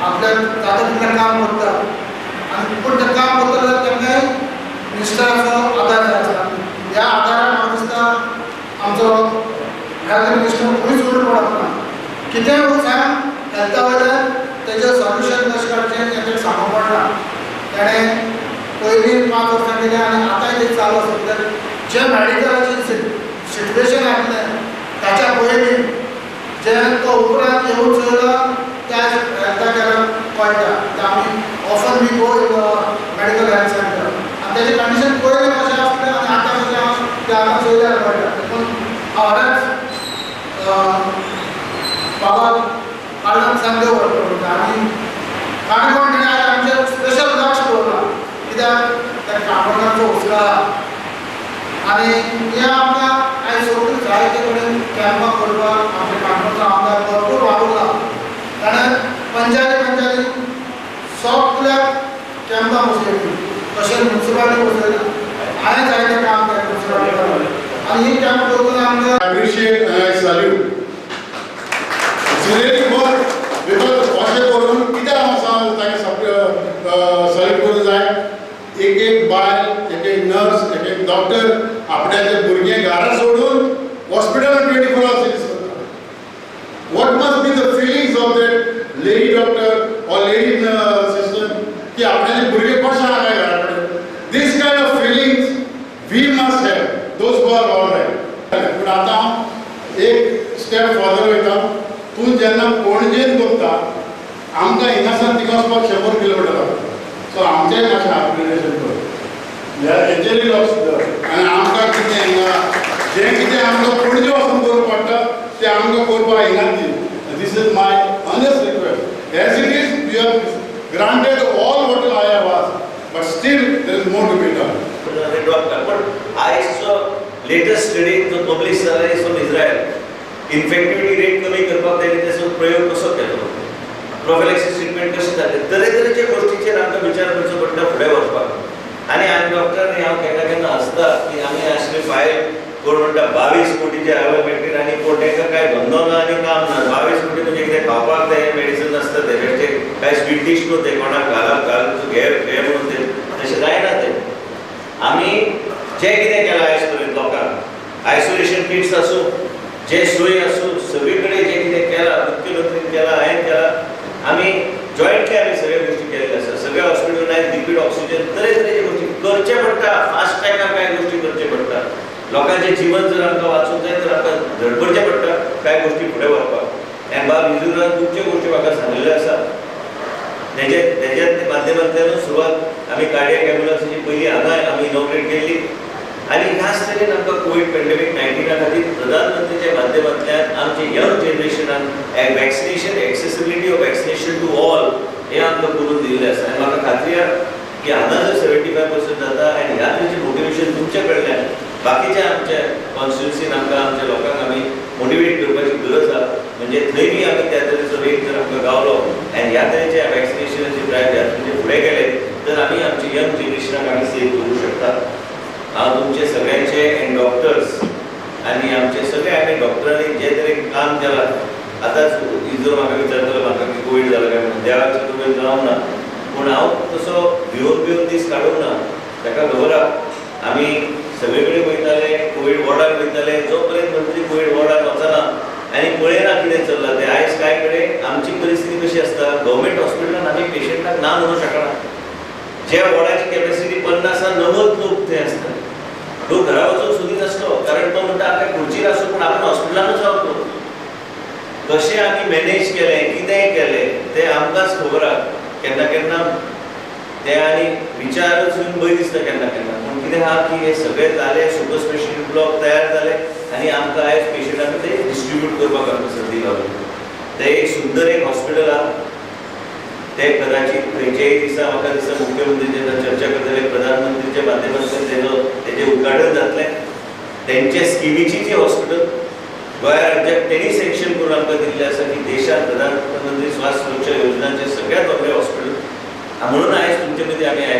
आपल्याक जाता तितलें काम करता आनी पूण तें काम करता जाल्यार तांकांय मिनिस्टराचो आदार जाय आसता. ह्या आदारान म्हाका दिसता आमचो हेल्थ मिनिस्टर खंयच उणो पडप ना. कितेंय सांग हेल्था वयल्यान तेजें सोल्युशन कशें काडचें हें ताका सांगूंक पडना. ताणें पयलीं 5 वर्सां केलें आनी आतांय तें चालू आसा. कित्याक जें मॅडिकलाचें सिट्युएशन आसलें ताच्या पयलीं जें तो उपरांत येवन चोयला त्या हेल्था केराक कळटा. आमी often we go in the medical health centre आनी तेजें कंडिशन पयलीं कशें आसलें आनी आतां कशें आसा तें आतां चोयल्यार कळटा. देखून हांव खरेंच बाबा काळजान सांग देव म्हणटा आनी काणकोण ताणें आयज आमचें स्पेशल लक्ष दवरलां कित्याक त्या काणकोणाचो हुस्को आनी हें आमकां आयज सगळीं जायते कडेन कॅम्पां करपाक आमच्या काणकोणचो आमदार भरपूर वावुरला. ताणें पंचायती पंचायती सगल्याक कॅम्पां बसयलीं, तशेंच म्युनिसिपालिटी बसयली. हांवें जायतें काम केलें म्युनिसिपालिटी आनी ही कॅम्प करून आमकां Appreciate and I salute. It's really good because अशें करून कित्याक हांव सांग ताका सल्यूट करूंक जाय. एक एक बायल, एक एक नर्स, एक एक डॉक्टर आपल्याचे भुरगे घरा सोडून हॉस्पिटलान 24 आवर्स सर्वीस करता. What must be the feelings of that lady doctor or lady sister की आपल्याचे भुरगे कशें आहा काय घरा कडेन. This kind of feelings we must have, those who are all right. पूण आतां हांव एक स्टेप फर्दर वयता. तूं जेन्ना पणजेन करता आमकां हिंगासान थिंगा वचपाक 100 किलोमिटर आसा. सो आमचेंय मातशें अपग्रेडेशन कर, हेजेरूय लक्ष दर आनी आमकां कितें हिंगा जें कितें आमकां पणजे वचून करूंक पडटा तें आमकां करपाक हिंगाच दी. This is my honest request. As it is, you have granted all what I have asked, but still there is more to be done. Drop कर पण आयजचो लेटस्ट स्टडी जो पब्लिश जाला is from Israel. Infectivity rate कमी करपाक तेणी तेचो प्रयोग कसो केलो, प्रोफिलॅक्सिस ट्रिटमेंट कशें जालें, तरेतरेच्या गोश्टीचेर आमकां विचार करचो पडटा फुडें वचपाक. आनी आमी डॉक्टर हांव केन्ना केन्ना हसता की आमी आसले फायल कोण म्हणटा 22 कोटीचे आयवरमेक्टीन आनी कोण तांकां कांय धंदो ना आनी काम ना. 22 कोटी म्हणजे कितें खावपाक ते मेडिसन नासता तें, बेश्टे कांय स्वीट डीश न्हू तें कोणाक घालप घाल घे घे म्हणून तें तशें जायना तें. आमी जें कितें केलां आयज पर्यंत लोकांक आयसोलेशन किट्स आसूं, जे सोय आसूं, सगळी कडेन जें कितें केलां मुख्यमंत्रीन केलां, हांवें केलां, आमी जॉयंटली आमी सगळ्यो गोश्टी केल्ल्यो आसा. सगळ्या हॉस्पिटलान आयज लिक्वीड ऑक्सिजन तरेतरेच्यो गोश्टी करचें पडटा. फास्ट ट्रॅकार कांय गोश्टी करच्यो पडटा. लोकांचें जिवन जर आमकां वाचूंक जाय तर आमकां धडपडचें पडटा कांय गोश्टी फुडें व्हरपाक. आनी बाब इजुरान खुबश्यो गोश्टी म्हाका सांगिल्ल्यो आसा. तेजे तेज्या माध्यमांतल्यानूच सुरवात आमी कार्डियक एम्बुलन्साची पयली हांगा आमी इनॉग्रेट केल्ली. आनी ह्याच तरेन आमकां कोवीड पेंडेमीक 19 खातीर प्रधानमंत्रीच्या माध्यमांतल्यान आमचे young जनरेशनाक vaccination, accessibility of vaccination to all हें आमकां करून दिल्लें आसा. आनी म्हाका खात्री आहा की हांगा जर 75% जाता आनी ह्या तरेचें मोटिवेशन तुमच्या कडल्यान बाकीच्या आमच्या कॉन्स्टिट्युन्सीन आमकां आमच्या लोकांक आमी मोटिवेट करपाची गरज आहा. म्हणजे थंय बी आमी त्या तरेचो रेट जर आमकां गावलो आनी ह्या तरेच्या वॅक्सिनेशनाची ड्रायव्ह ह्या तरेचे फुडें गेले तर आमी आमच्या यंग जनरेशनाक आमी सेव करूं शकता. हांव तुमचे सगळ्यांचे एंड डॉक्टर्स आनी आमचे सगळे आमी डॉक्टरांनी जे तरेन काम केलां. आतांच इजरो म्हाका विचारतलो म्हाका की कोवीड जाला काय म्हणून. देवाच्या कृपेन जावंक ना, पूण हांव तसो भिवन भिवन दीस काडूंक ना. ताका खबर आहा आमी सगळे कडेन वयताले, कोवीड वॉर्डाक वयताले. जो पर्यंत मंत्री कोवीड वॉर्डाक वचना आनी पळयना कितें चल्लां तें. आयज कांय कडेन आमची परिस्थिती कशी आसता, गव्हर्मेंट हॉस्पिटलान आमी पेशंटाक ना म्हणूंक शकना. ज्या वॉर्डाची कॅपॅसिटी 50, 90 लोक थंय आसता. लोक घरा वचूंक सोदीत आसलो कारण तो म्हणटा आपल्या खुर्चीर आसूं पूण आपूण हॉस्पिटलानूच रावतलो. कशें आमी मॅनेज केलें, कितें केलें तें आमकांच खबर आहा. केन्ना केन्ना तें आनी विचारूच येवन भंय दिसता केन्ना केन्ना. पूण कितें आहा की हे सगळें जालें, सुपर स्पेशलिटी ब्लॉक तयार जाले आनी आमकां आयज पेशंटांक ते डिस्ट्रिब्यूट करपाक आमकां संदी गावली. तें एक सुंदर एक हॉस्पिटल आहा. तें कदाचित खंयच्याय दिसा म्हाका दिसता मुख्यमंत्री जेन्ना चर्चा करतले प्रधानमंत्रीच्या माध्यमांतल्यान तेजो तेजें उद्घाटन जातलें. तेंचे स्किमीची जी हॉस्पिटल गोंय राज्याक तेणी सँक्शन करून आमकां दिल्लें आसा की देशांत प्रधानमंत्री स्वास्थ्य सुरक्षा योजनांचें सगळ्यांत व्हडलें हॉस्पिटल म्हणून आयज तुमचे मदीं आमी आयले.